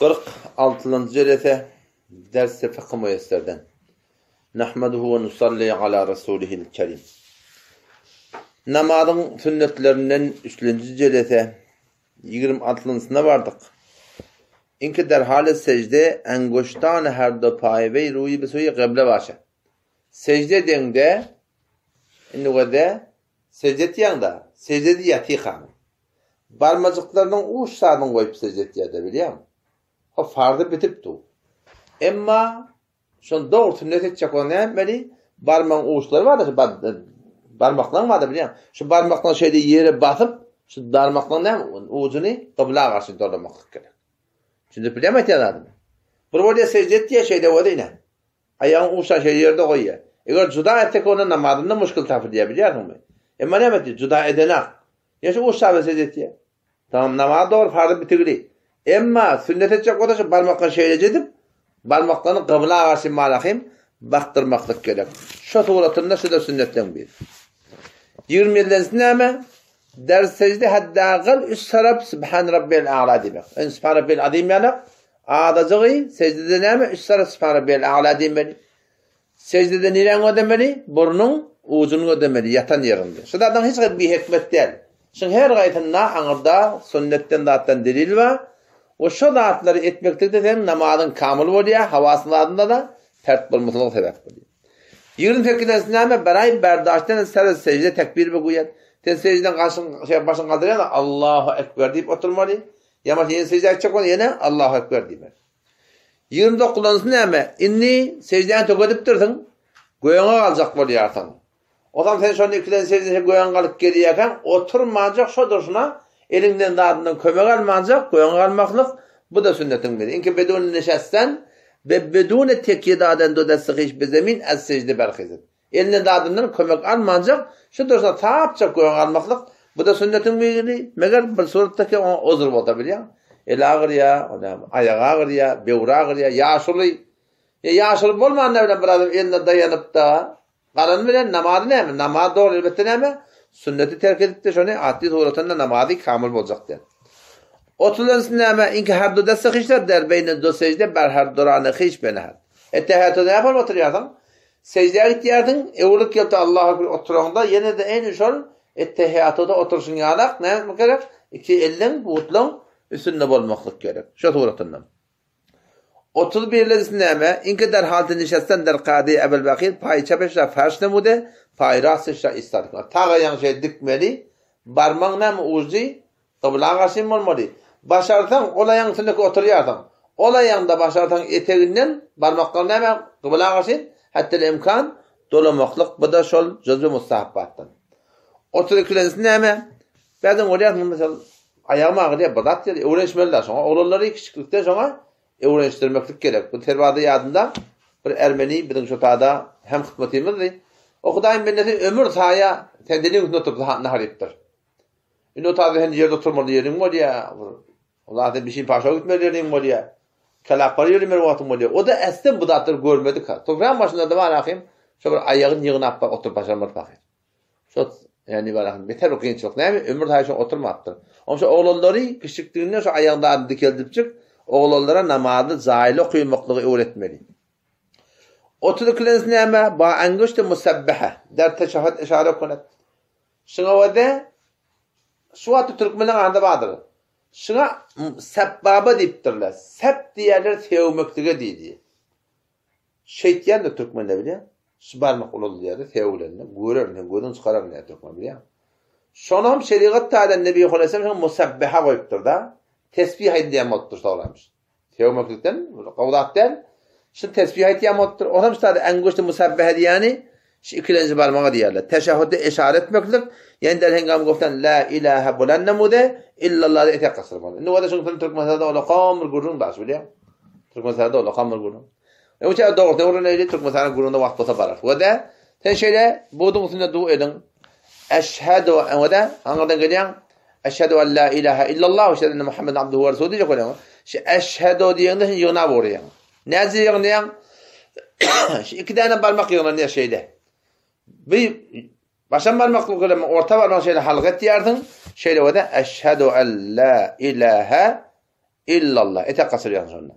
46-njy jelese Dersi Fykh Müýesserden. Nahmaduhu we nusalli ala rasulihil kerim. Namazyň sünnetlerinden üçlenji jelese 26-njysyna bardyk. Inki derhal sejde enguştan her do paýweý ruýy bi suýy gyble başa. Sejde edeňde indi göze sejde etýäňda sejdede ýatykaň. Barmajyklarynyň uç sadyny goýup sejde etýärde bilýäňmi? Ho farzy bitip dur. Emma şony dogry sünnet etjek bolsaň näme etmeli? Barmagyň uçlary barda şu barmaklaryň barda bilýäň. Şu barmaklaryň şeýle ýere basyp, şu barmaklaryň näme ujuny gybla garşy dolamaklyk gerek. Düşündirip bilýäňmi aýtýan zadymy? Bir bolýar sejde etýär şeýle bolýar ine. Aýagyny uçdan şeýle ýerde goýýar. Eger juda etsek onda namazynda muşkil tapylýar bilýärsiňmi? Emma näme etdi? Juda edenak. Ýa şu uçdan sejde etýär. Tamam namaz dogry farzy bitigli. Emma sünnet etjek bolsa şu barmaklaryny şeýleje edip, barmaklaryny gybla garşy malahym bakdyrmaklyk gerek. Şu suratynda şu-da sünnetleň biri. Ýigrimi ýedinjisi näme? Der sejde haddagal üç tarap Sübhan Rabbiyel A'la diýmek. Ön Sübhan Rabbiyel Azim ýanak, Azajygy sejdede näme? Üç sany Sübhan Rabbiyel A'la diýmeli. Sejdede niräňi gözlemeli? Burnuň ujuny gözlemeli, ýatan ýeriňde. Şu zadyň hiç bir bihikmet däl. Şuň her gaýsynda aňyrda sünnetden zatdan delil bar. We şo zatlary etmeklikde seň namazyň kamyl bolýar, hawasyň zadynda-da pert bolmasyna sebäp bolýar. 28-nji näme? Beraý berdaşdan ser sejde tekbir be goýar. Sen sejdeden gaşyň, şey başyň galdyrýan, Allahu ekber diýip oturmaly. Ýa bolmasa ýene seždä gitjek bolsa ýene Allahu Ekber diýmeli. 29-njysy näme? Indi seždäni tökedipdirsiň, göýüňe galjak bolýarsyň. Ozam sen şonda ikilen seždesi göýüňe galyp gelýärkäň, oturmanjak şo durşuna eliňden zadyndan kömek almanjak göýüňe galmaklyk, bu-da sünnetiň biri. Inki bedun neşesten we bedune tekýe daden do desti hyş be zemin az sejde berhizid. Elinden zadyndan kömek almanjak, şu dursa tapjak göwün almaklyk, bu-da sünnetiň biri, meger bir suratda ki oňa uzur bolsa bilýäň. Eli agyrýa, o näme, aýagy agyrýa, böwri agyrýa, ýaşuly. Ýa ýaşuly bolmanda bilen bir adam eline daýanyp-da, galan bilen namazy näme? Namaz dogry elbetde näme? Sünneti terk edipdir, şony atly suratynda namazy kamyl boljak däl. Otuzynjysy näme? Inki her du desse hyşlar der beýne du sejde ber her durany hyş benehar. Ettehiýatda näme bolup oturýarsyň? Seždä gitýärsiň, öwrülip gelip-de Allahu Ekber oturaňda, ýene-de eýni şol Ettehiýatda oturyşyň ýalak, näme etmek gerek? Iki elliň, butlaň üstünde bolmaklyk gerek. Şo suratynda. 31-lenjisi näme? Inki der halty nişesten der kady Ebel Bakir paýy çepeşra ferş nemude, paýy rastyşra istat. Tag aýagyň şeýle dikmeli, barmagyň näme ujy Gybla garşy bolmaly. Başarsaň, ol aýagyň üstündeki oturýarsyň. Ol aýagyňda başarsaň eteginden barmaklaryň näme gybla garşy hattel-imkan dolamaklyk bu-da şol juzwy mustahapbatdan. Otuz ikilenjisi näme? Bärden görýärsiň mysal aýagym agyrýar bir zat diýýär öwrenişmeli-dä şoňa. Oglanlary kiçilikden şoňa öwrenişdirmeklik gerek. Bu Terbaza ýadymda bir ermeni biziň şo tada hem hytmatymyzdy. O Hudaýyň bendesi ömür saýa sendeliň üstünde oturyp nahar iýipdir. Indi o taýda sen ýerde oturmaly ýeriň bolýa. O zat bir şey paşa gitmeli ýeriň bolýa. Kelapar ýöremeli wagtyň bolýa. O da äsden bu zatlary görmedik ha. Topragyň başynda da bar ahym, şo bir aýagyny ýygnap bar oturyp başarmady pahyr. Şo ýani bar ahym beter bir kynçylyk näme ömür saýy şo oturmapdyr. Oň şo oglanlary kiçjikdiginden şo aýagyny zadyny dikeldipjik oglanlara namazy jaýly okamaklygy öwretmeli. 32-lenjisi näme? Ba anguşty musabbaha. Der teşahhud işare okunet. Şuňa wede şu wagtda türkmenleň arasynda bardyr. Şuňa sepbaba diýipdirler. Sep diýerler sewmeklige diýdi. Şeýtýändir türkmenler bilýän. Şu barmak ulalýar sewlende görerin sen gözüň çykararyn diýýär türkmen bilýän. Şonam şerigat taýdan Nebi Aleyhisselam şoňa musabbeha goýupdyr-da. Tesbih aýdyn diýen bolupdyr şolamyş. Sögmeklikden gowy zat däl. Şu tesbih aýtýan bolupdyr. Onam şu taýda äňgüşdi musabbehe diýýäni şu ikilenji barmaga diýýärler. Teşehhüde eşare etmeklik, ýani derhengam goftan la ilahe bulan nemude illallah etek gaçyrmaly. Indi bolsa şuň Türkmenistanda olakam bir gürrüň bar, bilýäň. Türkmenistanda olakam bir gürrüň. E uça dogry öwreneli Türkmenistanyň gürrüňine wagt bolsa barar. We de sen şeýle buduň üstünde du eliň. Eşhedü we de aňyrdan gelýäň. Eşhedü en la ilahe illallah we eşhedü enne Muhammeden abduhu we resuluhu diýjek bolýaň. Şu eşhedü diýende sen ýygnap urýaň. Näce ýygnaýaň? Şu iki däne barmak ýygnanýar şeýle. Bir başam barmak bilen orta barmak şeýle halka etýärsiň. Şeýle bolsa eşhedü en la ilahe. illallah. Etek gaçyrýaň şonda.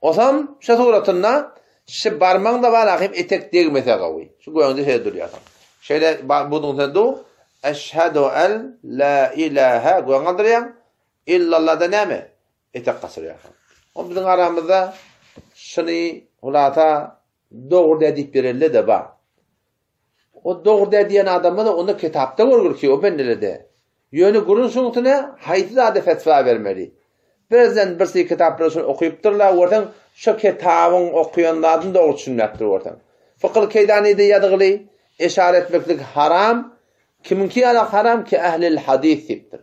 Osam şu suratynda şu barmagyň-da bar ahym etek degmese gawy. Şu göňde şeýle durýarsyň. Şeýle buduň sen du Eşhedü en la ilahe göň galdyrýaň. Illallah da näme? Etek gaçyrýarsyň. O biziň aramyzda şuny hulasa dogry dä diýip berelle-de bar. O dogry dä diýen adamda-da onda kitapda görgür ki, o bendelede. Ýöne gürrüň şuň üstüne haýsy zada fetwa bermeli. Birazdan birsi kitaplary şony okypdyrlar, görseň şo kitabyň okaýan zadyny dogry düşünmäpdir görseň. Fykyl Keýdanyda ýazgyly, Eşara etmeklik haram, kimiňki ýalak haram ki ählil hadys diýipdir.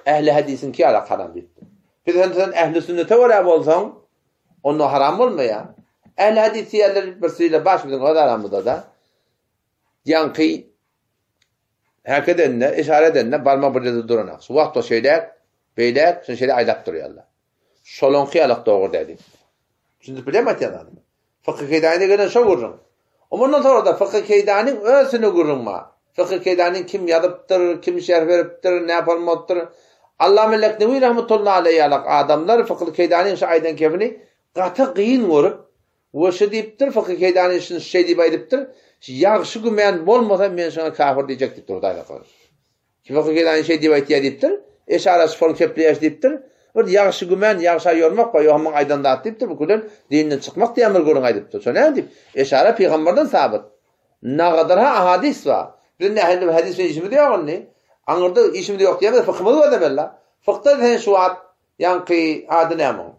Ähli hadisiňki ýalak haram diýipdir. Biz sen sen ähli sünnete görä bolsaň, onda haram bolmaýar. Ähli hadys diýýärler birsiyle baş biziň öz aramyzda-da. Ýaňky Häk edende, işara edende barmak bir ýerde duranak. Şu wagt o şeýläk, beýläk, şuny şeýle aýlap durýarlar. Şolaňky ýalak dogry däl diýip. Düşündirip bilýärmi aýtýan zadymy? Fykhy Keýdanyda gelen şo gürrüň. O mundan soňra-da Fykhy Keýdanyň özüne gürrüň bar. Fykhy Keýdanyň kim ýazypdyr, kim şerh beripdir, näpalym bolupdyr. Allame Leknewi rahmetullahi aleýh ýalak adamlar Fykhy Keýdanyň şu aýdan kepini gaty gyn görüp, We şu diýipdir, Fyky Keýdany şuny şeý diýip aýdypdyr, Ýagşy gümän bolmasa, men şoňa kafir diýjek diýipdir, Hudaý saklasyn. Fyky Keýdany şeý diýip aýtýar diýipdir, Eşara şol kepleýäş diýipdir, Bir ýagşy gümän, ýagşa ýormak bar, ýogam muň aýdan zat diýipdir, bu külen dinden çykmak diýen bir gürrüň aýdypdyr. Şo näme diýip, Eşara pygamberden sabyt. Nagadyr-ha ahadys bar. Biziň nähili bir hadys bilen işimiz ýok indi. Aňyrda işimiz ýok diýemez, fykymyz bar demeli. Fykda sen şu wagt ýaňky ady näme oň?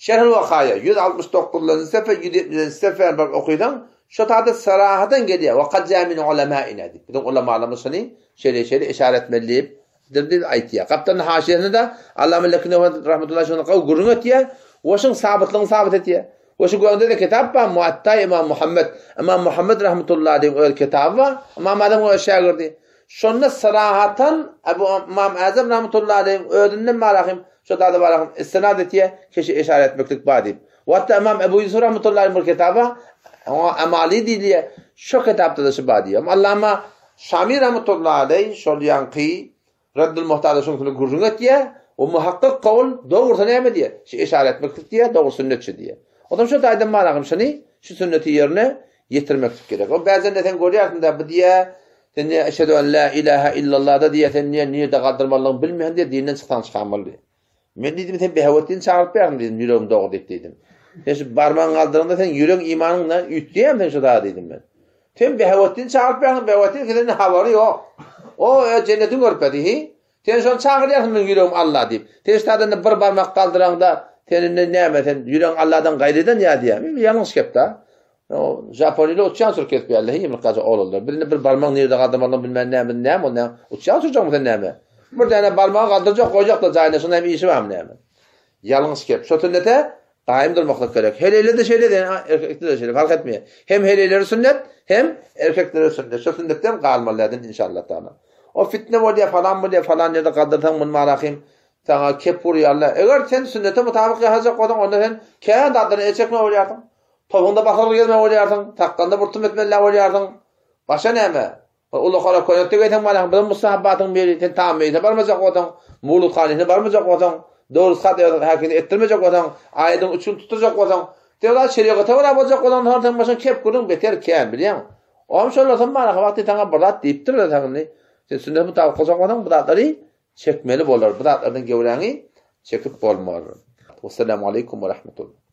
Şerhül Wakaýa, 169-njy sefe, 170-nji sefäni baryp okysaň, şo taýda sarahadan gelýär, Wa kad jaa min ulamaina diýip, biziň ulamalarymyz şuny şeýle-şeýle işaret etmeli diýip, diýip aýtýar. Gapdalyň haşiýesinde-de Allama Leknewi rahmetullahi şony gowy gürrüň etýär we şuň sabytlygyny sabyt etýär. We şu göňde-de kitap bar, Muatta Imam Muhammed. Imam Muhammed rahmetullahi aleýhiň öz kitaby bar, Imam Azamyň öz şägirdi. Şonda syrahatan Ebu Ymam Azam rahmetullahi aleýhiň özünden barahym şo zada barahym istinad etýär, keşe eşara etmeklik bar diýip. We hatda Ymam Ebu Ýusuf rahmetullahi aleýhiň bir kitaby bar, oňa Emali diýilýär, şo kitapda-da şu bar diýýär. Allama Şami rahmetullahi aleýh şol ýaňky Reddül Muhtarda şunusyny gürrüň etýär, we muhakkyk kowul dogrusy näme diýýär? Şu eşara etmeklik diýýär, dogry sünnet şu diýýär. Onsoň şo taýdan barahym şuny, şu sünneti ýerine ýetirmeklik gerek. O bäzende sen görýärsiň-dä, bu diýýär, Sen diýýär, Eşhedü en la ilahe illallah-da diýýär, sen diýýär, nirde galdyrmalydygyny bilmeýän diýýär, dinden çyksaň çykan bol diýýär. Men diýdim, sen Behawetdini çagyryp berdiň diýdim, ýüregim dogry diýip diýdim. Sen şu barmagyňy galdyraňda seň ýüregiň imanyň bilen üýtgeýärmi sen şu zada diýdim men. Sen Behawetdini çagyryp berdiň, Behawetdin senden habary ýok. O öz jennetini görüp ýatyr, hi. Sen şony çagyrýarsyň meň ýüregim Alla diýip. Sen şu taýdan bir barmak galdyraňda sen indi näme sen ýüregiň Alladan gaýrydan ýa diýýär. Ýalňyş gep-da. O Japonýada uçýan sürüp kesip ýärler, hiý bir gaja oglanlar. Birinde bir barmagy nirde galdyrmalydygyny bilmän näme, näme ol näme? Uçýan sürjekmi sen näme? Bir däne barmagy galdyrjak, goýjak-da jaýyna, şonda hem işi barmy näme? Ýalňyş gep. Şo sünnete gaýym durmaklyk gerek. Heleýler-de şeýle, erkekler-de şeýle, fark etmeýär. Hem heleýlere sünnet, hem erkeklere sünnet. Şo sünnetden galmaly däl inşallah taala. O fitne bolýar, falan bolýar, falan ýerde galdyrsaň muny marahym saňa kep urýarlar. Eger sen sünnete mutabyk ýaşajak bolsaň, onda sen kän zatlardan el çekmeli bolýarsyň. Topuňda basyrgy gezmeli bolýarsyň, sakgalyňda bir tüm etmeli bolýarsyň. Başga näme? Bir ulukara köýnekde geýseň bolýar, biziň mustahabbatyň biri, sen tam meýlise barmajak bolsaň, muluthanysyna barmajak bolsaň, dogry hat häkini etdirmejek bolsaň, aýdyň üç gün tutdurjak bolsaň, sen o şerigata görä boljak bolsaň, soň seň başyň kep gürrüň beter kän, bilýäňmi? Oňam şol bolsa maraha wagty saňa bir zat diýipdirler saňa indi. Sen sünnete mutabyk boljak bolsaň, bu zatlary çekmeli bolar. Bu zatlardan göwräňi çekip bolmaz. Wessalamu aleýkum we rahmetullah.